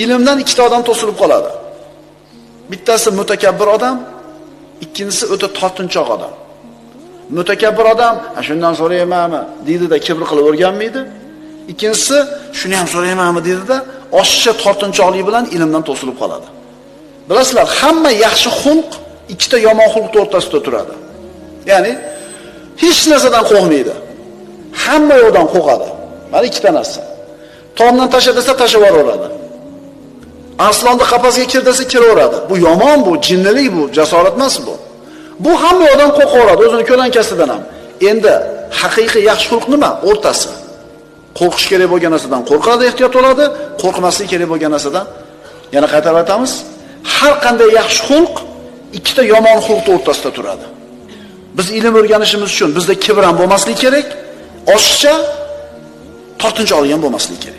Ilmdan ikkita odam to'silib qoladi. Bittasi mutakabbir odam, ikkinchisi o'ta tortinchoq odam. Mutakabbir odam, "Ha, shundan so'raymanmi?" deydi-da, kibr qilib o'rganmaydi. Ikkinchisi, "Shuni ham so'raymanmi?" deydi-da, oshiqcha tortinchoqlik bilan ilmdan to'silib qoladi. Bilasizlar, hamma yaxshi xulq ikkita yomon xulq o'rtasida turadi. Ya'ni hech narsadan qo'rqmaydi. Hamma yoqdan qo'rqadi. Mana ikkita narsa. Tomdan tasha desa tashlab yuboradi. Arslonni qafasga kir desa kiraveradi. Bu yomon, bu jinnilik, bu jasorat emas bu. Bu hamma yoqdan qo'rqaveradi, o'zini ko'lankasidan ham. Endi haqiqiy yaxshi xulq nima? O'rtasi. Qo'rqish kerak bo'lgan narsadan qo'rqadi, ehtiyot bo'ladi, qo'rqmaslik kerak bo'lgan narsadan yana qaytarib aytamiz, har qanday yaxshi xulq ikkita yomon xulq o'rtasida turadi. Biz ilm o'rganishimiz uchun bizda kibr ham bo'lmasligi kerak, oshiqcha tortinchoqlik ham bo'lmasligi kerak.